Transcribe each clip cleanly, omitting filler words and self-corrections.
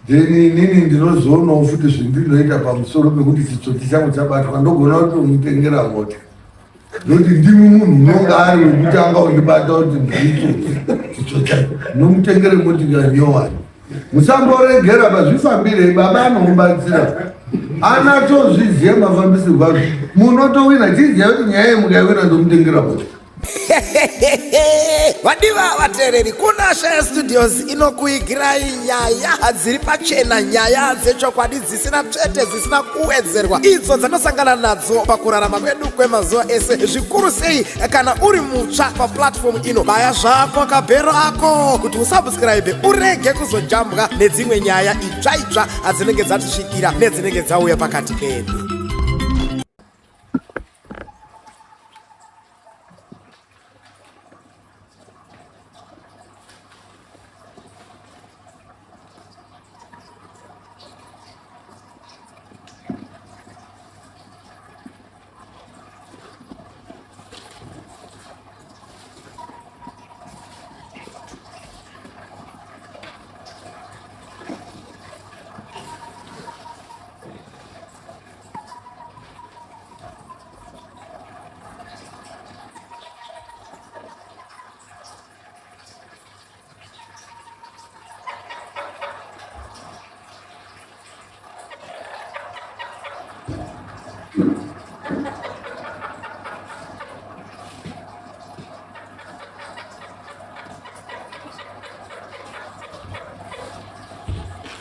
Then inini ndinozoonawo futi zvindinoita pamusoro pekuti chitsotsi changu chabatwa, ndogona kutomutengera mota. Nokuti ndimi munhu unonga ari wekutanga undibata kuti ndiri tsotsi, chitsotsi changu. Ndomutengere motika nyowani. Musamboregera pazvifambirei, baba anomubatsira. Anatozviziva mafambisirwo azvo. Munotowina, chiziva kuti nyaya iyi mukaiwina ndomutengera mota. Vadiva vateereri, kuna Shaya Studios inokuigirai nyaya dziri pachena, nyaya dzechokwadi dzisina tsvete, dzisina kuwedzerwa, idzo dzanosangana nadzo pakurarama kwedu kwemazuva ese, zvikuru sei kana uri mutsva paplatform ino. Baya zvako kabhero ako kuti usubscribe urege kuzojambwa nedzimwe nyaya itsva itsva dzinenge dzatisvikira nedzinenge dzauya pakati pedu.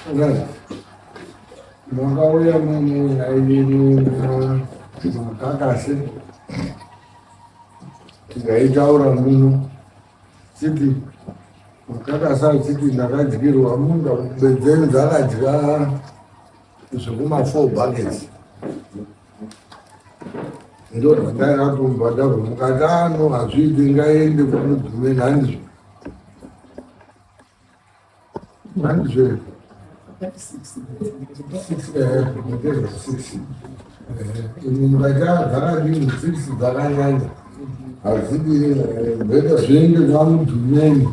Right. Makauya mune nyaya yenyu makakase tikaitaura muno chiti makakasa achiti ndakadyirwa munda bedzeni dzakadya zvekuma 4 buckets ndo zvandairatobhadharwa mukati ano hazviiti ngaende kumudhumeni handizvo Handizvo ini mukati dzakadini six dzakanyanya hazidi bheta zviende kwamudhumeni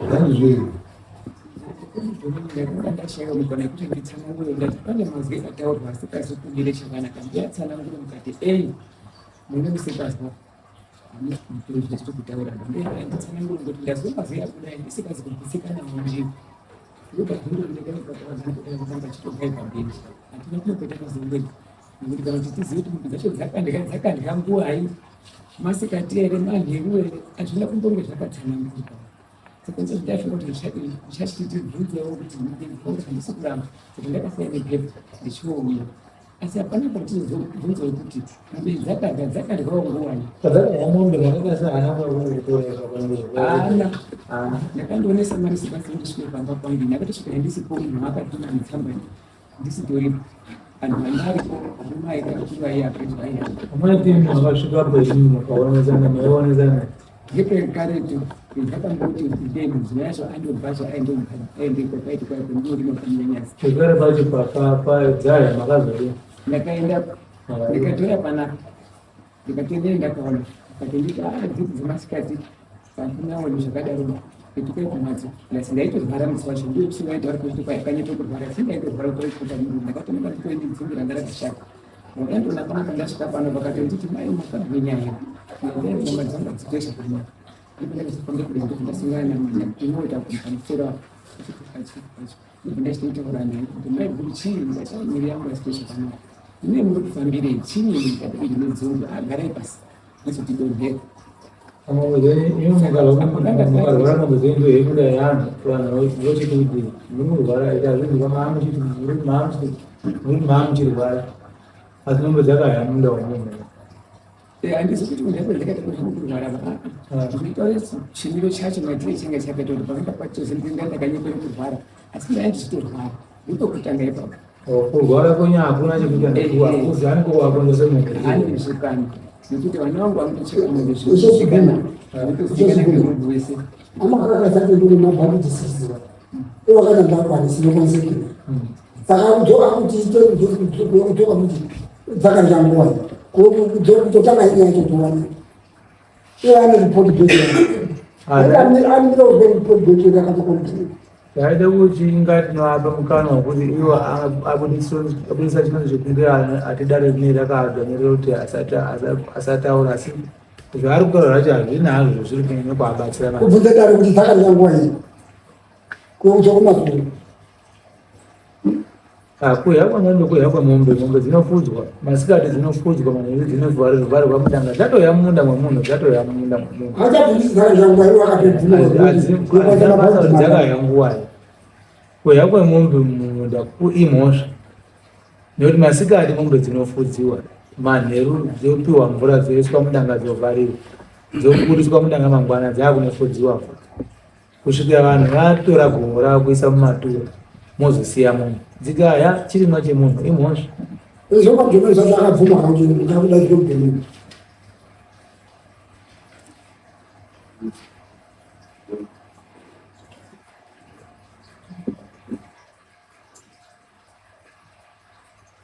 handizvo. Ndakashaiwa mukana yekuti nditsanangure, ndati pane mazwi akataurwa asikazi kumire chakanaka, ndiyatsanangure mukati ei mune musikazwa zvatiri kutaura nditsanangure kuti ndazwa mazwi akudai ndisikazi kugutsikanawo ndiwo hatina kunopeta mazongweri nekuti kana kuti tizive kuti mombe dzacho dzakandya dzakandya nguwai masikati here manheru here hazvina kumbonge zvakatsanangurwa. Saka ndizvo ndaifunga kuti ndichachiti tibvunzewo kuti handisi kuramba saka ndakasiya nepepa ndichiouya asi hapana patizobvunzawo kuti mombe dzakadya dzakadyawo nguwai. Padzakadya mombe makakasa haana haana ndakandionesa mari sebasa ndisvike pamba pangu ndakatosvika ndisipo munhu akatuma netsamba ndisitoripo vanhu vandaripo varume aita vaiya pedu vaiya Amai makasvika paini makaonesana maionesana ngepekaretu ndakamboti ndee mudzimai yacho andobva aende kwaiti kwai kundorima panyanyasi pekare pacho padzaya makazodii ndakaenda ndikatora panapa ndikatendera ndakaona akatonditi a dzidzi dzemasikati pandinaoni zvakadaro petukai kumhatso ndati ndaitorwara musi wacho ndiyo tisingaita vari kuiti kwai kanyeto kurwara asi ndaitorwara kutoikuta munhu ndakatonoka nditoende dzungu ranga rakashata vakandiona pano pandasvika pano vakatonditi mai makagwinya here nyama dzangu hadzitoe zvakanaka ndipo ndakazofamba kudai ndobva ndasangana namwana ndinoita kuti pamusoro apo ndobva ndachitotaura naye kuti mai guru chii ndati miri yangu haisitoe zvakanaka ine muri kufambirei chii ndikati ndine dzungu agarai pasi nezotidonhera Mukarwara mombe dzenyu ndoyekuda yeanhu vanhu vochiti kuti muri kurwara ita zvinhu maamuchiti muri maamuchirwara asi mombe dzakaya munda wemunhu. Handisi kuti munhu akwe ndakaita kuti kurwara ndinotaura chimiro chacho maitire chinge chakaita kuti panoda pacho ndinga ndakanyepera kurwara asi ndanga ndichitorwara ndokutanga ipapo. Kurwara kwenyu hakuna chekuita nekuwa kuzi anenge wakonzesa munhu. Anozvikana nekuti vana vangu vanotocheka mombe zvinozivikana zvinotozivikana ngemunhu wese. Amakakasati ndiri mabhakiti sisiwa iwakatanga akwanisi nokonsekina saka kudzoka kuti kudzoka kuti dzakadya nguva kutotanga inyaya totowana iye ane ripoti bheki amira uzwe ripoti bheki rakatokonti. Taida kuti inga tinoapa mukana wekuti iwo abudisa chinonzi chekunge atidare rine rakadzvanyirira kuti asataura asi zvaari kutaura zvacho hazvina hazvo zviri kunyanya kuabatsira kubvunza dare kuti dzakarira nguva iyi kuudzwa kumazuru. Kuhya kwemombe kuhya kwemombe mombe dzinofudzwa masikati dzinofudzwa manheru dzinovharirwa mudanga dzatohya mumunda mwemunhu dzatohya mumunda mwemunhu dzakahya nguwai kuhya kwemombe mumunda imhosva nekuti masikati mombe dzinofudziwa manheru dzopiwa mvura dzoiswa mudanga dzovharirwa dzobudiswa mudanga mangwana dzakunofudziwa futi kusvikira vanhu vatora goho ravo kuisa mumatura mozosiya munhu dzikaya chirimwa chemunhu imhosva. Izvo zvacho akabvuma kuti ndikakuda zvekubvuma.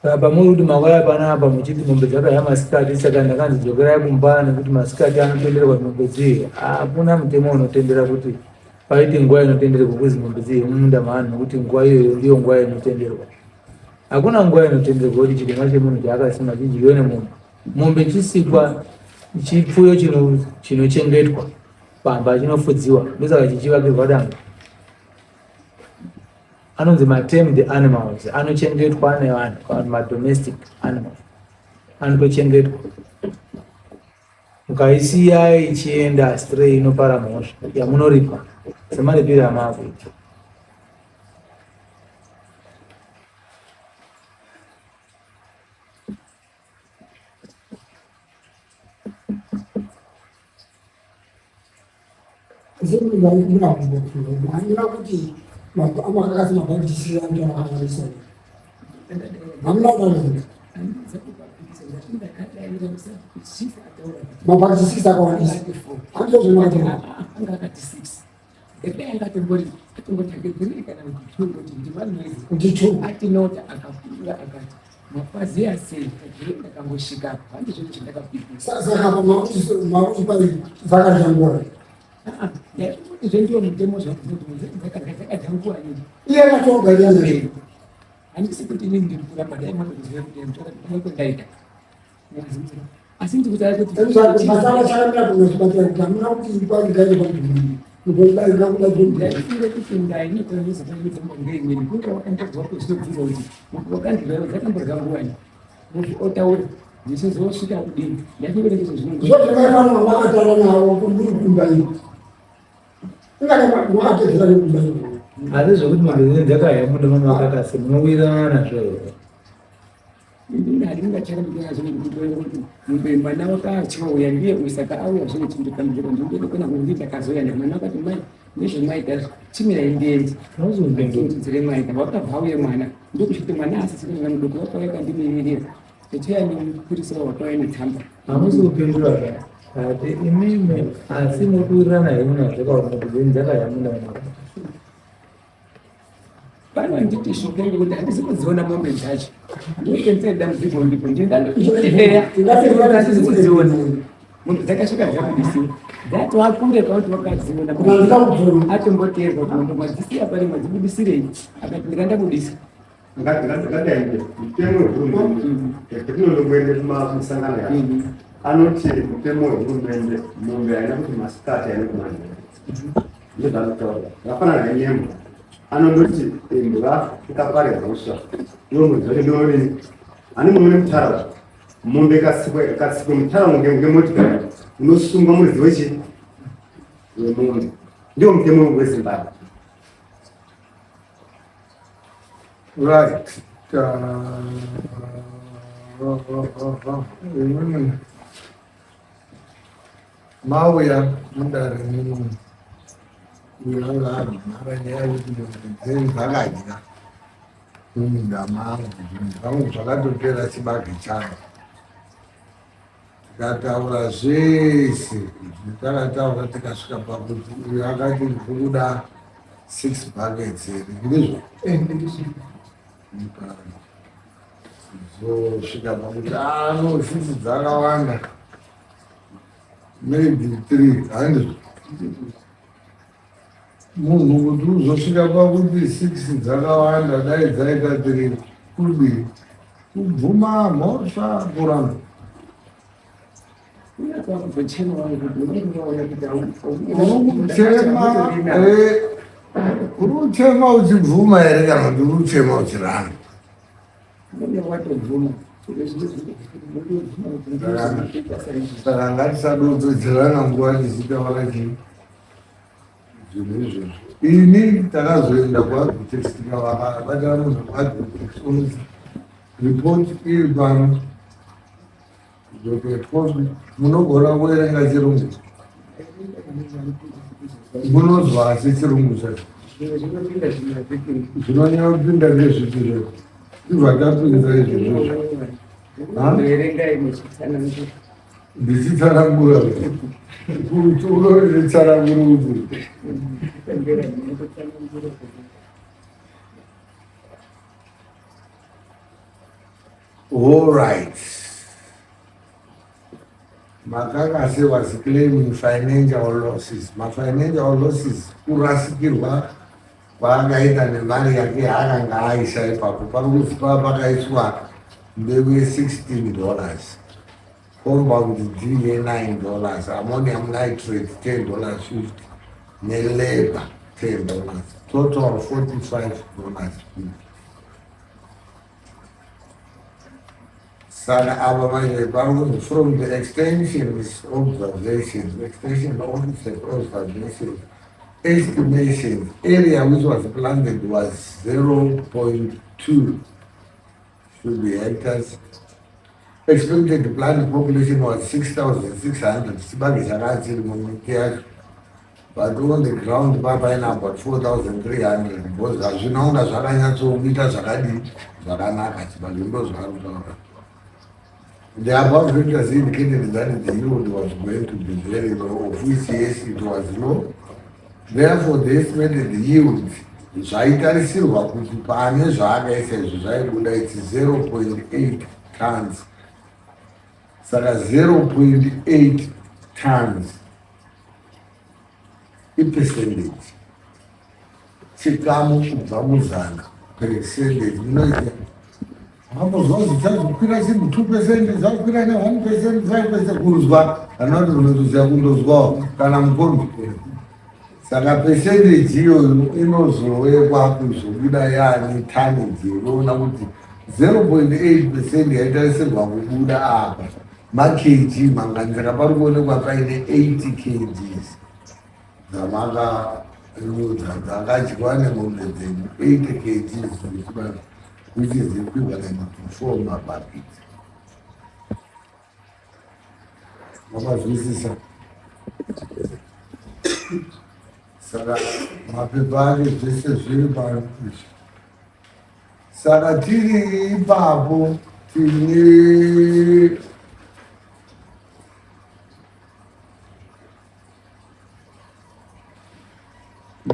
Apa muri kuti makauya panapa muchiti mombe dzakauya masikati saka ndakanzi dzokerai kumba nekuti masikati anotenderwa kuti mombe dziye. Hakuna mutemo unotendera kuti paite nguva inotenderwa kuzi mombe dziye mumunda maanhu nekuti nguva iyoyo ndiyo nguva inotenderwa. Hakuna nguva inotenderwa kuti chirimwa chemunhu chaakasima chidyiwe nemunhu. Mombe chisikwa chipfuyo chinochengetwa pamba chinofudziwa ndosaka chichivakirwa danga. Anonzi matamed animals anochengetwa nevanhu kana kuti madomestic animals anotochengetwa. Mukaisiya ichienda astray inopara mhosva yamunoripa semaripiro amaakuita. Hamuna kuti amakakasi mabhakisi anotaura hamuna kudaro mabhakisi 6 akawandisa handizvo zvinokuti two atinota akapfuura akati mapaziya sei ndakangosvika handizvo zvandakapikisa saka apa makuti pai zvakajangura zvendiwo mutemo zvakajangura iye akatoga iyana handisi kuti inini ndiri kuramba dai matoziva kuti ndaita asi ndikutaura kuti masala chakamira kunochibatira kuti hamuna kuti kwandikaite pandifunge kuti ndainetoizotaimwe kunge wakandobva kuzvitobvunza kuti wakandibva dzakamborya nguwani mufi otaura ndisizosvika kudini ndafunge kuti ndizvo zvino zvozvakafanira makataura navo muri kumba iyo ingada makatedzera nekumba iyo asi zvekuti mombe dzenyu dzakahya munda mamakakasi munowirirana nazvo here Inini handingachakabikira zvinhu kuti kuti mumbe mwana wakachauya ndiye uyu saka auya zvino chindotambudziko ndindoda kuona kuti ndakazouya ne mwana wakati mai nezvemaita chimirai ndiende dzire maita wakabva auye mwana ndokusviti mwana asisi mwana mudoko wakauya kandimiririra ndichiuya nemupurisa wakauya netsamba hamusi kupindura ati imimi asi muri kuwirirana henyu nazvo kana kuti dzenyu dzakaya munda mako Pano nditi shoko ngekuti handisi kudziona mombe dzacho. Ndopenzera dambudziko ndipo ndingandoeya handisi kudziona. Mombe dzakasvika dzakubisiwa. Dzatova kure kwakuti wakadziona. Atomboteerwa kuti mombe madzisiya pari madzibudisirei akati ndikandabudisa. Ngatidaide mutemo wehurumende petinondomboende kumisangano yacho anoti mutemo wehurumende mombe haina kuti masikati haina kumanheru ndozvaanotaura zvakafanana nenyemba anondoti imbwa ikapare mhosva iwo muridzi wacho ndionini ani muone mutara mombe ikatsikwa mutara ngemotikari unosungwa muridzi wechi wemombe ndiwo mutemo wezimbabwe. Right. Mauya mudare muno uyo anga arwara nyaya yekuti mombe dzenyu dzakadya mumunda mangu zvinhu zvangu zvakatopera chibage changu tikataura zvese takataura tikasvika pakuti uyo akati ndiri kuda six buckets here ndizvo zosvika pakuti ano ah, sisi dzakawanda maybe three handizvo. Munhu kuti uzosvika pakuti six dzakawanda dai dzaita three kudii? Kubvuma mhosva kuramba. Urikuchema eh, urikuchema uchibvuma here kana kuti urikuchema uchiramba? Saka ngatisadonzedzerana nguva tichitaura chii zvinhu izvozvo. Ini takazoenda kuAgritex tikavabatana munhu kuAgritex onzi report iri pano munogona kuverenga chirungu munozwa asi chirungu chacho zvinonyanya kupinda ndezvipi zvacho tibva tapinza izvozvo ndichitsanangura kuti unoritsanangura kuti All right. Makakase was claiming financial losses. Mafinancial losses kurasikirwa kwaakaita nemari yake yaakanga aisa ipapo. Pari kuzi pava pakaiswa mbeu ye-16 dollars, compound D ye-9 dollars, ammonium nitrate 10 dollars 50 nelabor 10 dollars, total 45 dollars 50. Saka ava manje vari from the extensions observations, extension officers observations, estimations, area which was planted was 0.2 should be hectares. Expected plant population was 6,600. Chibage chakanga chiri mumiti yacho. But on the ground papaina about 4,300 because hazvina kunga zvakanyatsokuita zvakadii zvakanaka chibage ndozvaari kutaura. The above factors indicated that the yield was going to be very low, of which yes, it was low. Therefore, the estimated yield zvaitarisirwa kuti pane zvaakaisa izvi zvaibuda its 0.8 tons. Saka 0.8 tons ipercentage chikamu kubva muzana percentage munoita makambozwa kuti dzazokwira chinhu 2 percent dzakwira ne 1 percent 5 percent kunzwa kana kuti unotoziva kundozwawo kana mukombi saka percentage iyoyo inozowekwa kuzobuda yani tani dzinoona kuti 0.8 percent yaitarisirwa kubuda apa makg mangani saka pari kuonekwa paine 80 kgs dzamakanyudza dzakadyiwa nemombe dzenyu 80 kgs which is equivalent to four mabhakiti makazwisisa saka mapepa ake zvese zviri pano izvi Saka tiri ipapo tine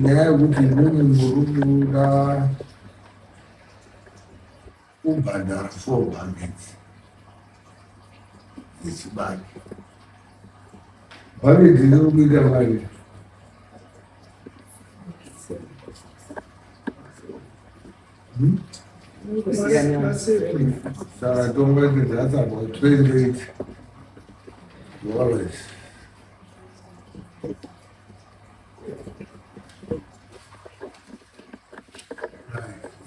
nyaya yekuti imwimwi muri kuda kubhadhara four buckets dzechibage. Bhaketi riri kuita mari Saka tongoti that's about 28 dollars.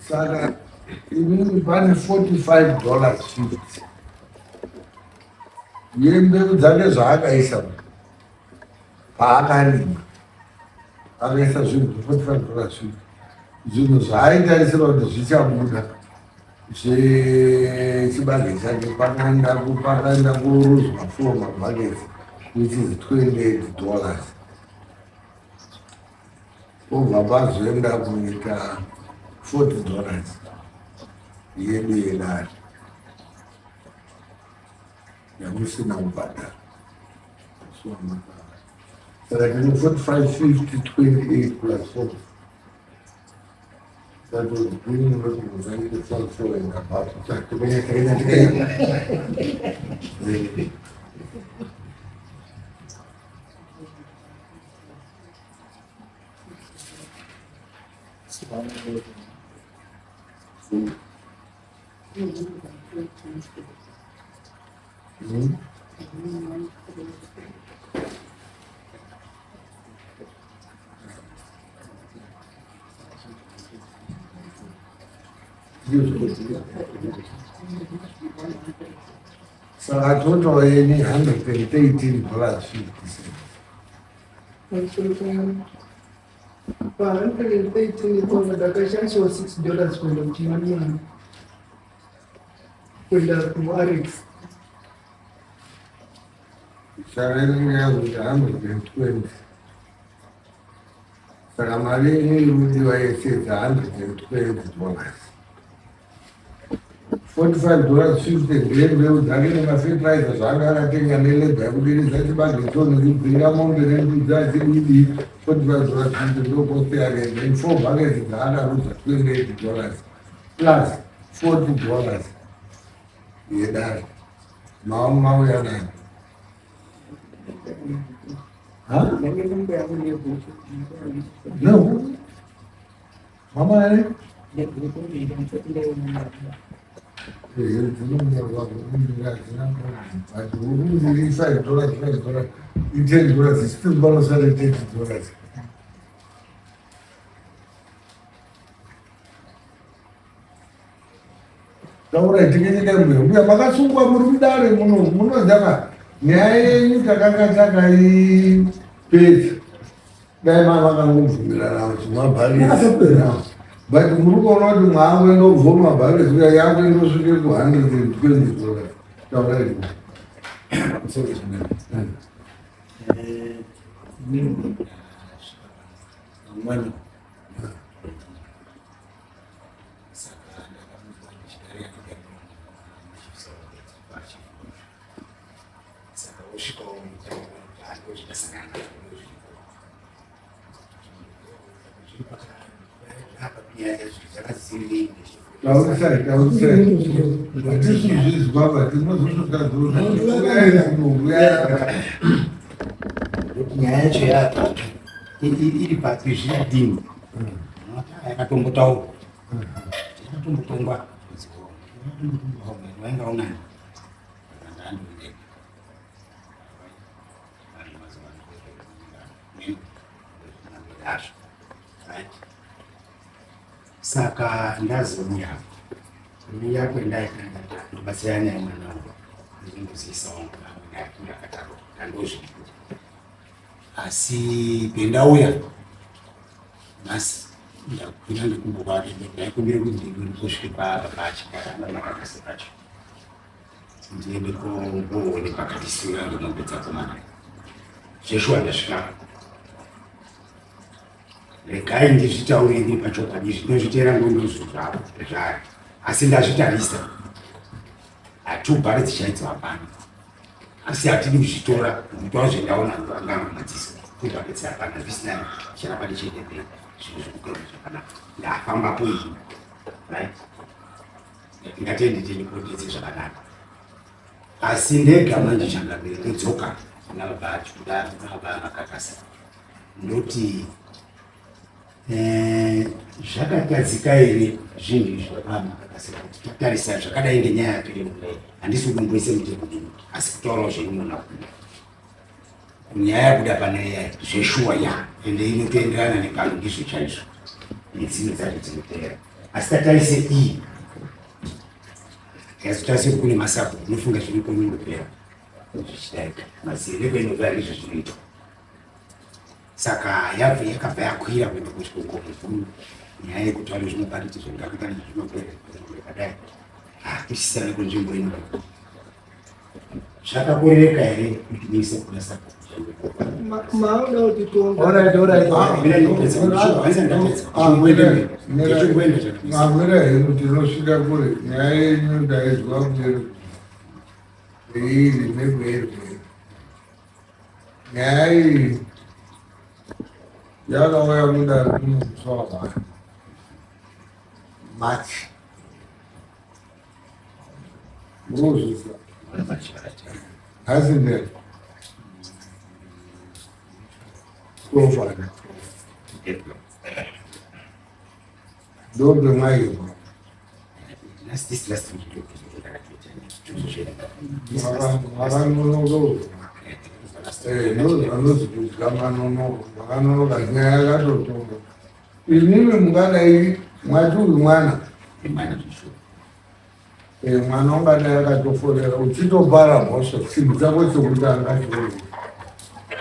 Saka inini pane 45 dollars 50 yembeu dzake zvaakaisa paakarima akaisa zvinhu 45 dollars 50 zvinhu zvaaitarisira kuti zvichabuda zvechibage chake pakaenda pakaenda kuruzwa four mabuckets which is 28 dollars obva pazoenda kuita 40 dollars yedu yedare yamusina kubhadhara saka tine 45 50 28 plus 4 that was bringing us to the 44 and above. Saka total yenyu $113.50. Pa 113 ipopo ndakashandiswa $6 kuenda kuChimanimani, kuenda kuArex. Saka inenge yakuti 120. Saka mari yenyu iri kudiwa yese it's $120. $45.50 ndeyembeu dzake nemafetiraiza zvaanga akatenga nelebha yekudiridza chibage cho nekudzinga mombe nembudzi achididi. $45.50 ndokosti yake. Then four buckets dzaakaruza, $28 plus $40 yedare. Mauya nani? Ha? No. Mama ere? $5, $5, $10, still vanosara $30. Taurai tingenyika mbuya. Mbuya, makasungwa, muri mudare muno. Munoziva nyaya yenyu takanga takaipedza. Dai makangobvumirana kuti mabharisi, but muri kuona kuti mwaangoenda kubva mabharisi uya yakuenda kusvike ku $120. Taurai. Sorry, inini mangwana, saka ndakamuka ndichigara pachi, saka wosvikawo andozvidasangana zviri pakapa zvakazivei. Taurisai, taurisai. Hatisi kuzvizwa, but tinozosvika. Kuti nyaya yacho yapa iri papi, zviadini yakatombotaurwa, yakatombotongwa, wainga unani. Ndandondega vanhu mazuva ano, right? Saka ndazouya kuuya kwendaita, ndobatsira naye mwana wangu, ndinongozivisawo ndakataro ndandozvikuti. Asi pendauya nhasi, ndakwira nekumbo kwake, ndaikumbira kuti ndingosvike pachigara makakasi pacho, ndiende koone pakatisiira ngemombe dzakomana. Zveshuwa ndasvika. Regai ndizvitaure ndiri pachokwadi, zvinozviteera ndondozvo zvavo zvayo, asi ndazvitarisa, hatubharidzi chaidzo hapana, asi hatidi kuzvitora kutaura zvendaona anganga madziso. Tubharidzi hapana, zvisina chiramba ndichiende mberi, zvinhu zvikugara zvakanaka. Ndafambapo iyi, right? Ngatende tiende kundidze zvakanaka, asi ndega manje changamire ndodzoka kuna baba acho, kuda kuna baba Makakasa, ndoti zvakatadzika here zvinhu izvi, baba Makakasa, kuti tatarisa zvakadai ngenyaya yapiri kudai? Handisi kudomboise mutemo nini, asi kutaurawo zvenyu muna kuda nyaya yabuda pane zveshuwa ya, ende inotoenderana nepano, ndizvo chaizvo nedzimwe dzacho dzinoteera. Asi tatarise iyi, yazotarise kuti kune masapo, unofunga zvinokonongopera zvichidarika mazire nekwenobva, ndizvo zvinoitwa. Saka yabva yakabva yakwira kuenda kusvika mukuru, nyaya yekuti vane zvinobatidza zvingakatani zvinopera zvakadai kusisana kunzvimbo ino, zvakakorereka here kuti muise kuna sako? Maoda kuti tonga. Alright, alright. Mamira henyu, tinosvika kure. Nyaya yenyu ndaizwa kuri iri nekueri. Nyaya iyi yakauya mudare muno musi wa 1 March, murikuzvizwa? Nhasi ndee 12 ndombe mwairwa. Asi this last week ndokuzozvera. Makanonoka. Ndozvanozi kudya manonoko. Makanonoka nyaya yakatotonga. Imimi mungadai mwati uyu mwana. Mwana zvishuwa. Mwana ungadai akatofonera uchitobara mhosva chinhu chako chekutanga chirozi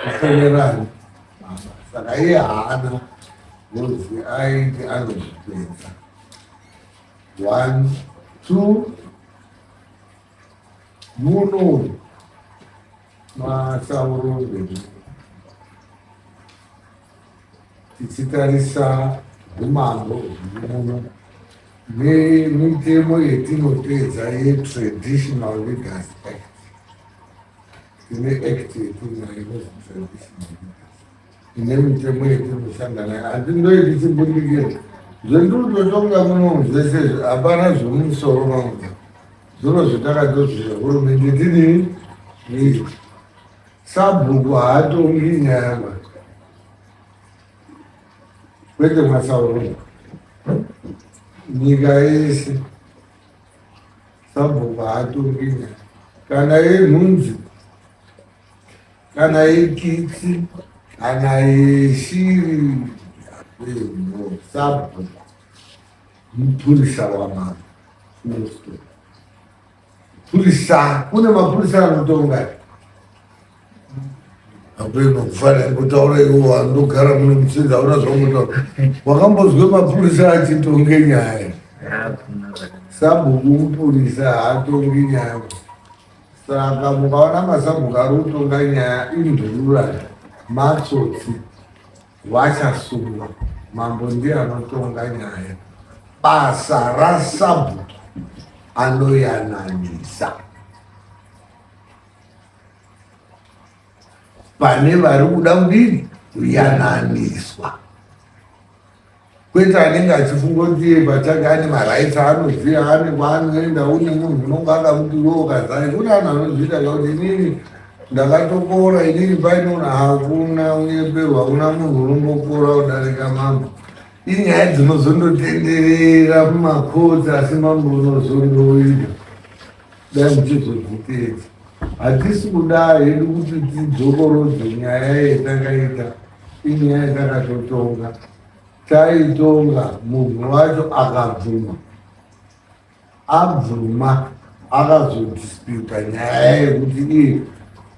kufonerani mama. Saka iye haana ngozi aiti anozvipedza. 1 2 muno masaurombe tichitarisa umambo muno nemitemo yetinopedza yetraditional leaders act. Tine act yetinayo inonzi traditional leaders ine mitemo yetinoshanda nayo. Hatindoiti chimbundikiro zvendinototonga muno zvese, hapana zvemumusoro mangu, zviro zvetakatozvira hurumende tidii. Sabhuku haatongi nyaya ma kwete masauro nyika yese sabhuku haatongi nyaya kana yenhunzi kana yekitsi kana yeshiri. No, sabhuku mupurisa wamambo. Purisa kune mapurisa anotonga apeno kufanira kutaura iwo andogara muno muchinzi hauna zvaungotaura. Wakambozwe mapurisa achitonge nyaya? Sabhuku mupurisa haatongi nyaya. Saka mukaona masabhuku ari kutonga nyaya indurura, matsotsi, vachasungwa. Mambo ndiye anotonga nyaya. Basa rasabhuku anoyananisa pane vari kuda kudini kuyananiswa, kwete anenge achifunga kuti iye pachake ane marights aanoziva, ane kwaanoenda. Une munhu unonge akamuti iwe ukazai kune anhu anozviita kakuti inini ndakatokora, inini painona hakuna unyeperwa, hakuna munhu unombokora kudarika mambo. Inyaya dzinozondotenderera mumakotsi, asi mambo unozondoida dai muchizodziteedza. Hatisi kuda hedu kuti tidzokorodze nyaya yetakaita. Inyaya yatakatotonga, taitonga, munhu wacho akabvuma, abvuma akazodisputa nyaya yekuti iye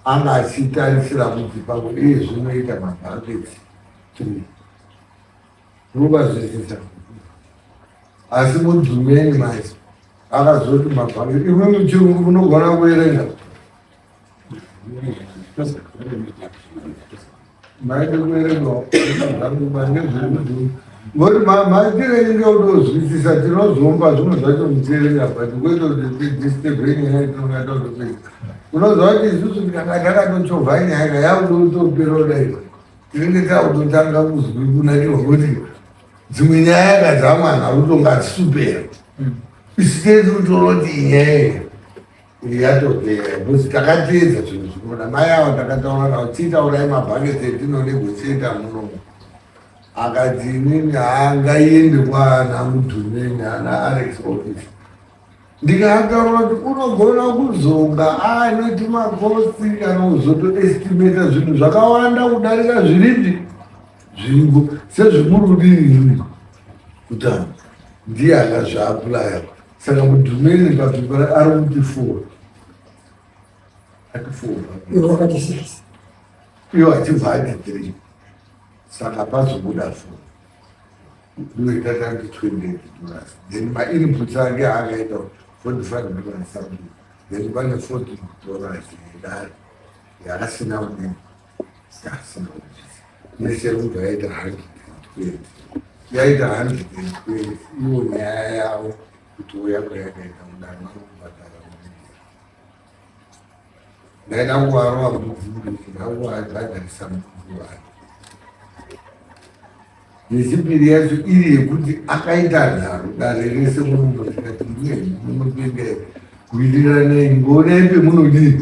anga achitarisira kuti pamwe iye zvinoita mabuckets 3 ruvazvisisa, asi mudhumeni manje akazoti mabuckets. Imwe muchirungu munogona kuverenga maide kuverenga ngoti maitire inge kutozwisisa. Tinozomba zvimwe zvacho muchierenga, but kwete kuti tidisturbe nyaya yetinonga tatopedza. Unoziva kuti isusu tikanga takatochovha nyaya ka yakutotopera kudai, tinenge takutotanga kuzwi kunakirwa kuti dzimwe nyaya kadzamwana akutonga adzisupera. Isu tee tinotoona kuti inyaya iyi yatopera because takateedza zvinhu zvinoda mai ava. Takataura navo, titaurai mabhaketi etinonegotiata munomu. Akati inini haangaiende kwaana mudhumeni ana Alex office. Ndikataura kuti unogona kuzonga anoti macosts kana kuzotoestimata zvinhu zvakawanda kudarika zviripi zviripo sezvimuri kudini kutanga. Ndiye akazviapplya. Saka mudhumeni papepa ari kuti 4, ati 4. Iwo wakati 6. Iwo achibva ati 3, saka pazobuda 4 ndoita tanti $28. Then mainputs ake aakaita $45 something, then pane $40 yedare yaasina kudini, yaasina kubvisa. Yese kubva yaita 120, yaita 120. Iwo nyaya yavo kuti uya kwayakaita kudaro vanokubhadhara. Ndaida kuvarova mbudzi mbiri, ndakuvabhadharisa mbudzi wani. Yechipiri yacho iri yekuti akaita nharo dare rese muno, ndikati munopinda kuwiriranai ngonai pemunodii.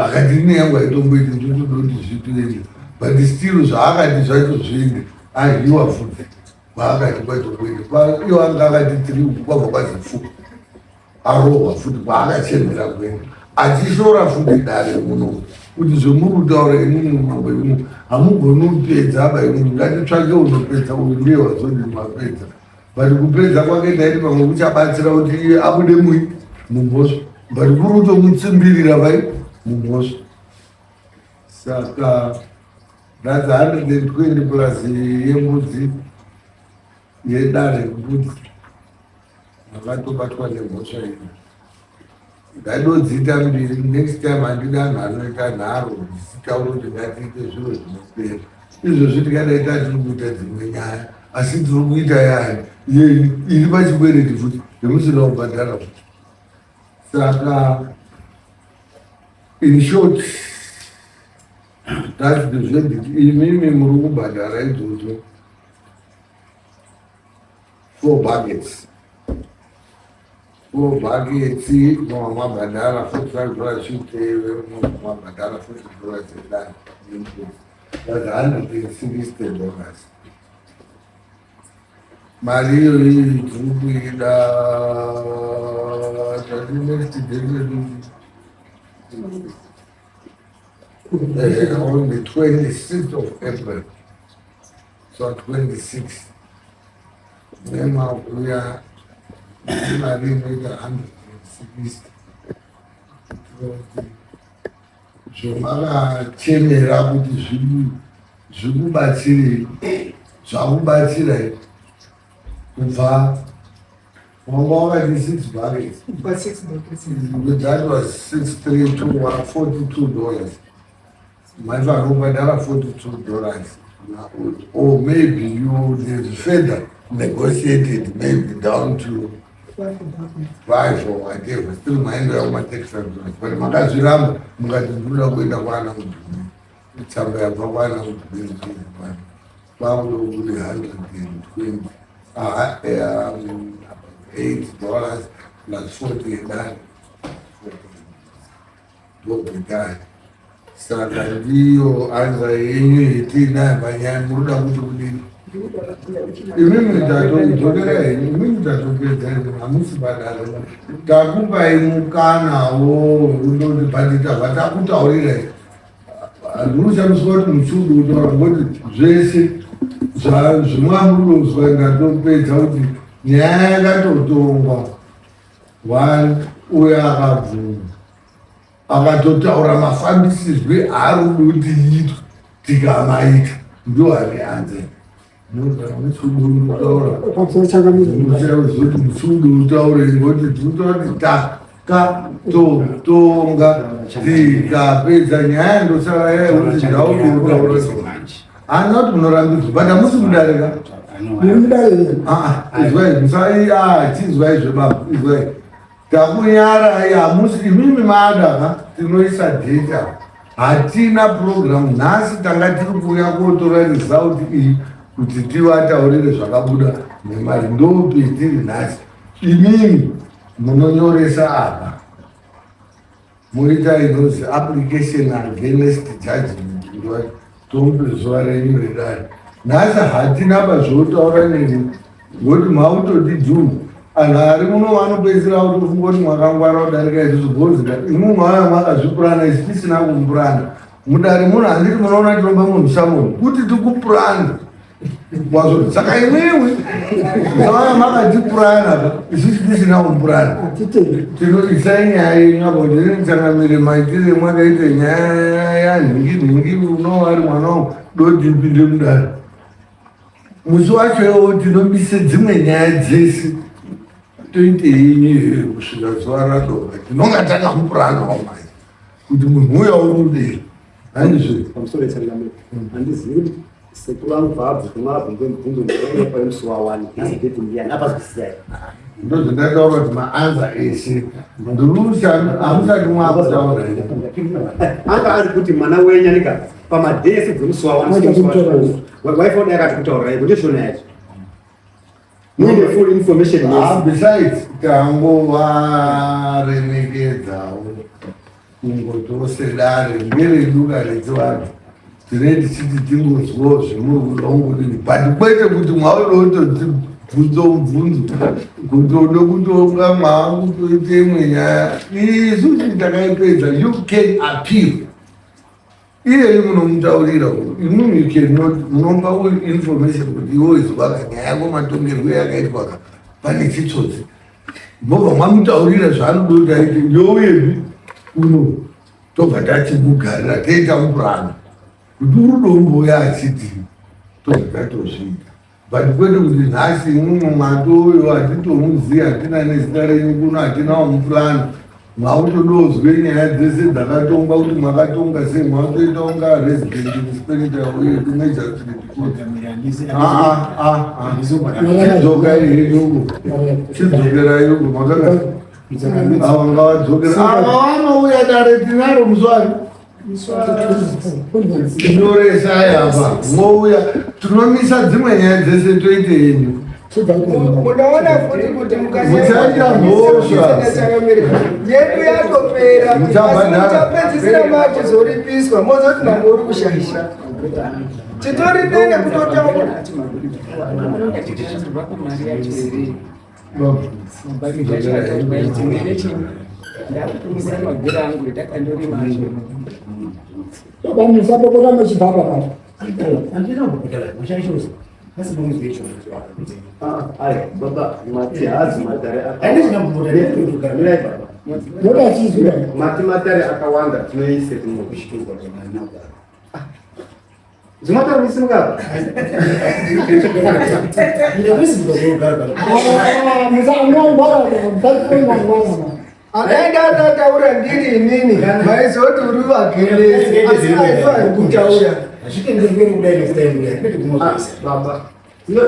Akati ine yangu haitomboiti, ndotoda kuti zvitoende, but still zvaakati zvacho zviende ahiwa futi kwaakati kwacho kuende. Iwo anga akati tiri uku kwabva kwazi 4. Arohwa futi kwaakachemera kuenda achishora futi dare muno kuti zvemuri kutaura imwimwi mambo imwe hamugoni kupedza aba imwimwi, ngatitsvake unopedza uyu ndiye wazodini mapedza. But kupedza kwake ndaiti pamwe kuchabatsira kuti iye abude mui mumhosva, but kuri kutomutsimbirira vai mumhosva. Saka that's 120 plus yembudzi yedare mbudzi makatobatwa nemhosva iyi. Ngaidodziita mbiri next time, handidi anhu anoita nharo ndichitaura kuti ngatiite zviro zvinopera. Izvozvi tikadai tatiri kuita dzimwe nyaya, asi tiri kuita yayo yenyu iri pachikwereti futi yemusina kubhadhara futi. Saka in short, that's the verdict. Imimi muri kubhadhara idzodzo four buckets, four buckets mava mabhadhara $45 chiteve, mabhadhara $40 dzedani. That's $160. Mari iyoyi tiri kuida tati next date on the 26th of April. So 26 nemakuya mari inoita 160 zvemakachemera kuti zvikubatsirei, zvakubatsirai kubva wanga wakati six buckets. Pa six buckets. That was 6321, $42. Maifanira kubhadhara $42, or maybe you there's further negotiated maybe down to Five buckets. Five or whatever, still maendoya kuma-$35, but makazviramba mukati ndinoda kuenda kwana mudhumi, tsamba yabva kwana mudhumi kwakuda kuti 120 $8 plus 40 yedare ndobhedhari. Saka ndiyo anza yenyu yetiinayo panyaya. Munoda kuti kudini imimi? Tatodzokera henyu imimi, tatopedza imi, hamusi padare. Takupai mukanawo wekundoti, but tabva takutaurirai, handinoshandiswa kuti muchiudo kutaura ngokuti zvese zvimwamurozwa. Ndatopedza kuti nyaya yakatotongwa one, uyo akabvuma akatotaura mafambisirwe aari kuda kuti iitwe, tikamaita, ndo ane anze muchiudo muchiudo utaure ngoti tinotaura kuti takatotonga tikapedza nyaya, ndosara yaikuti ndaudoutaura haana kuti munorambidzwa, but hamusi kudarika. Izwai, musai, chizwai zvebaba, izwai, takunyarai, hamusi imimi maadaka. Tinoisa data, hatina program nhasi. Tanga tiri kuuya kotora result iyi kuti tivataurire zvakabuda nemari, ndopetiri nhasi. Imimi munonyoresa apa, moita inonzi application against judgment, tomupe zuva renyu redare. Nhasi hatina pazvotaura nemi ngokuti mautoti juu anhu ari muno vanopedzisira kutofunga kuti mwakangwara kudarika isusu, bhozika imwe mauya makazvipurana, isi tisina kumupurana mudare muno. Handiti munoona tinomba munhu summon kuti tikupurana wazvo? Saka imwimwi musauya makatipurana pa isusu tisina kumupurana. Tinoisai nyaya yenyu apo. Ndiri muchangamire, maitire mwakaita nyaya yanhingi nhingi uno ari mwana wangu, doti ipinde mudare musi wacho iwowo, tinobise dzimwe nyaya dzese, toite yenyu iyoyo kusvika zuva radoka. Tinonga takamupuranawo mai kuti munhu uya uri kudei, handizve? Pamusoro yechangamire, handizivi kuti sekuru vangu paabvunzwa, mavabvunzwe mubvunzo ndaipa yemusi wawani, nhasi date ndiyani apazwisisai? Ndozvandataura kuti maanza ese ndirushanu, hamusati mwakutaura. Anga ari kuti mwana wenyu anika pamadhesi dzemusi wawani, waifa dai akati kutaurirai kuti shona yacho muine full information yese. Besides, tangovaremekedzawo kungotose dare ngeredu rechivanhu, tine tichiti tingozwawo zvemuri kuda kungodini, but kwete kuti mwaudototi. Bvunzo mubvunzo kutoda kutonga maakutoita imwe nyaya. Isusu takaipedza. You can appeal. Iyeyi munomutaurira imwimwi you cannot, munopa information kuti iwo izwaka nyaya yako matongerwo yakaitwa ka pane chitsotsi, mobva mwamutaurira zvaanoda kuti aite, youyepi kuno tobva tachikugarira toita mupurana kuti uri domboya achiti tobva tatozviita. But kwete kuti nhasi imwimwe mwatoyo hatitomuzivi, hatina nezita renyu kuno, hatinawo mupurana, mwautodozwe nyaya dzese dzakatongwa kuti mwakatonga sei, mwatoita kunga resident inspector uye kumagistrate court. Chidzokai henyu uko, chidzokerai uko makaka ava ngavadzokera ava vanouya dare tinaro muswari nyoresai apa mouya tinomisa dzimwe nyaya dzese toite yenyu. Munoona futi kuti Muchaita mhosva. Yedu yatopera, asi Muchabhadhara. muchapedzisira makuzoripiswa, mozoti mambo uri kushaisha. Titori nene kutotaura. Mari yacho here? Mabhaketi acho ataurwa achiti ndakutumisa magwere angu takandorima acho. Baba, musapopota muchibva papa. Handina kupopotera, mushaishoza. Asi ndinozwe icho. Ai, baba, mati hazi matare Handina kupopotera, ndinotogara. Mirai baba. Ndoda chizwi. Mati matare akawanda tinoise kumwe. Zvimatare misimuka. Akaenda akataura ndiri inini, maizoti uri vageresi, asi aifa ari kutaura. Hazvitenderwi kudai next time kudai. Kwete kumozvisa. Baba.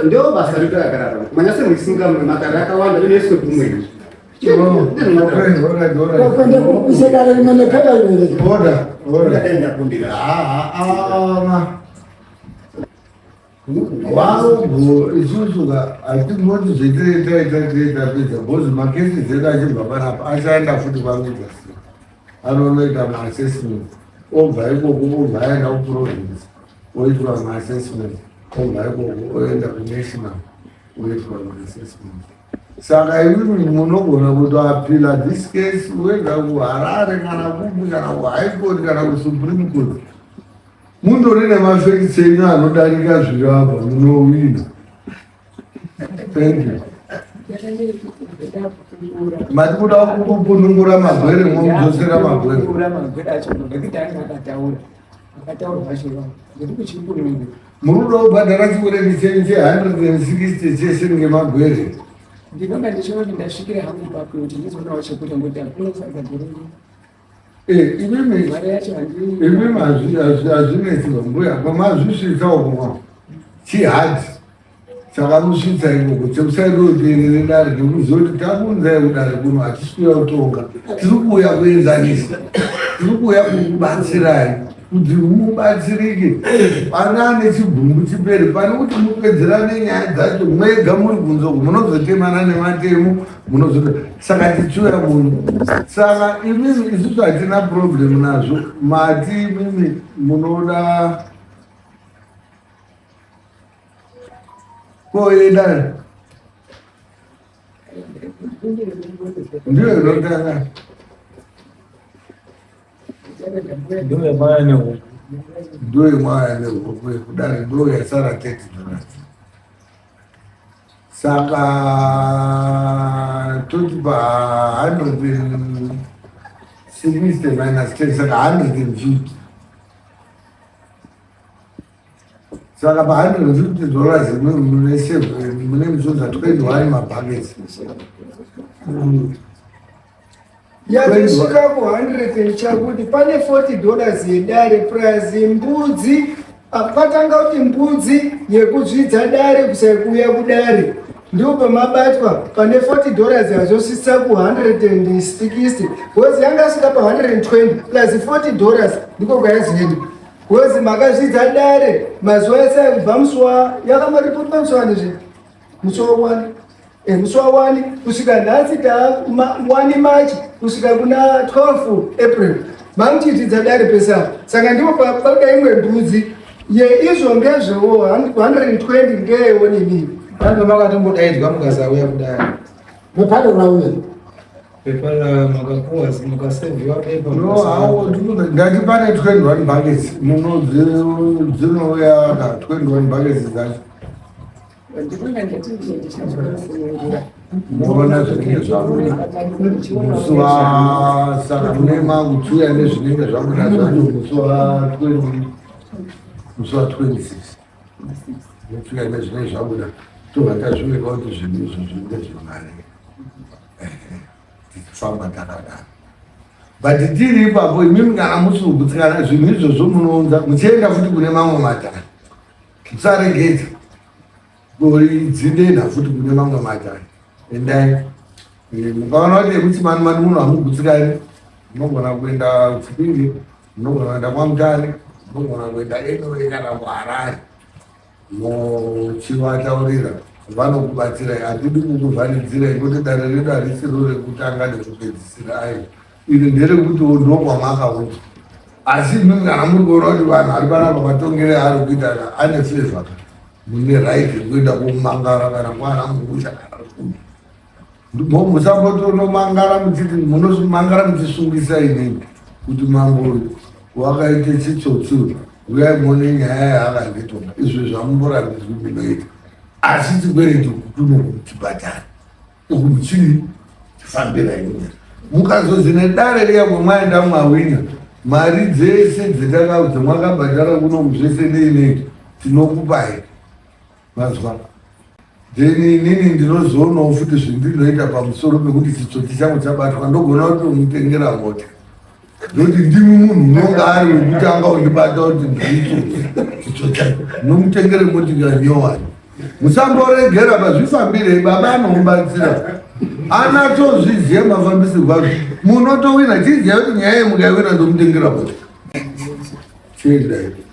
Ndio basa rito rakarara. Manyase muchisimuka matare akawanda inoiswe kumwe. Kwende kupise dare rimwe nepepa rimwe. Order, order. Ndadai ndakumbira. Vangu isusu ka hatingoti zvetiri taita tiri tapedza because macases edu achibva panapa achaenda futi kwamejasi, anonoita maassessment, obva ikoko obva aenda kuprovince oitwa maassessment, obva ikoko oenda kunational oitwa maassessment. Saka imimi munogona kutoappeala this case wega kuHarare kana kupi kana kuHigh Court kana kuSupreme Court, mundori nemafacts enyu anodarika zviri apa, munowina. Thank you. Mati kuda kupunungura magwere, momudzosera magwere. Kupungura magwere acho, mabhaketi anga akataura akataura zvacho ndiri kuchipunungura. Muri kuda kubhadhara chikwereti chenyu che160 chese ngemagwere? Ndinonga ndichiona kuti ndasvikira hangu papo kuti ndizoonawo chekuita ngokuti hakuna sadza gore. Imimi Mari yacho handi. Imimi hazvinetsi mbuya, kwamazvisvitsa uko chihadhi chakamusvitsa ikoko chekusaidooteerere dare nekuziva kuti takuunzai kudare kuno hatisi kuuya kutonga, tiri kuuya kuenzanisa, tiri kuuya kukubatsirai kuti mubatsirike pane ane chigumbu chipere, pane kuti mupedzerane nyaya dzacho mwega muri kunze uko munozotemana nematemo munozoto. Saka tichiuya muno, saka imimi isusu hatina problem nazvo. Mati imimi munoda koyedare ndiyo inotanga. Ndiyo yamaya nehuku. Ndiyo yemwaya nehuku kudare, ndo yasara $30. Saka toti pa 160 minus 10, saka 150. Saka pa $150 imwe mune seven, mune muzonza 21 mabhaketi. Yatosvika ku100 chakuti pane $40 yedare plus mbudzi. Patanga kuti mbudzi yekuzvidza dare kusakuuya kudare, ndipo pamabatwa pane $40 yazosvitsa ku160 because yanga asvika pa120 plus $40, ndiko kwayazoenda because makazvidza dare mazuva ese kubva musi wa yakamaripotwa musi wani zve musi wa 1, musi wa 1 kusvika nhasi ta 1 March kusvika kuna 12 April mamuchiitidza dare pese apa. Saka ndipo pabuda imwe mbudzi yeizvo ngezvewo 120 ngeyewo nini. Pane makatombodaidzwa mukasauya kudai. Mepano rauya. Pepa ra makapuwa mukasevhiwa pepa. No, hawo ndati pane 21 buckets muno dzinouya ka 21 buckets dzacho. Munoona zvinenge zvabuda musi wa saka mune makuchiuya nezvinenge zvabuda zvacho musi wa 20 musi wa 26 muchiuya nezvinenge zvabuda tobva tazviweka kuti zvinhu izvo zvinenge zvemari tichifamba takadaro but tiri ipapo imimi kana musiri kugutsikana zvinhu izvozvo munounza muchienda futi kune mamwe matare musaregedza dzindenha futi kune mamwe matare endai eh, mukaona kuti emuchimanimani muno hamugutsikani munogona kuenda chipinge munogona kuenda kwamutare munogona kuenda anyway kana kuharare muchivataurira vanokubatsirai hatidi kukuvharidzirai nekuti dare redu harisiro rekutanga nekupedzisira ayo iri nderekuti ndokwamakaunzwa asi imimi kana muri kuona kuti vanhu ari panapa matongere aari kuita ane favor mune right yekuenda kumangara kana kwana mungusha kana kupi musambotonomangara muchiti munomangara muchisungisa inini kuti mambo uyu wakaita chitsotsi uyu uyai muone nyaya yaakanditonga izvo zvamumborambidzwi munoita asi chikwereti kunokuchibhadhara uku muchii chifambira ini mukazozi nedare riya kwamwaenda mwahwina mari dzese dzemwakabhadhara kuno zvese nei nei tinokupai Mazwa. Then inini ndinozoonawo futi zvindinoita pamusoro pekuti chitsotsi changu chabatwa ndogona kutomutengera mota. Ndokuti ndimi munhu unonga ari wekutanga undibata kuti ndiri tsotsi. Chitsotsi changu. Ndomutengere motika nyowani. Musamboregera pazvifambirei baba anomubatsira. Anatozviziva mafambisirwo azvo. Munotowina chiziva kuti nyaya yemukaiwina ndomutengera mota. Chiendai.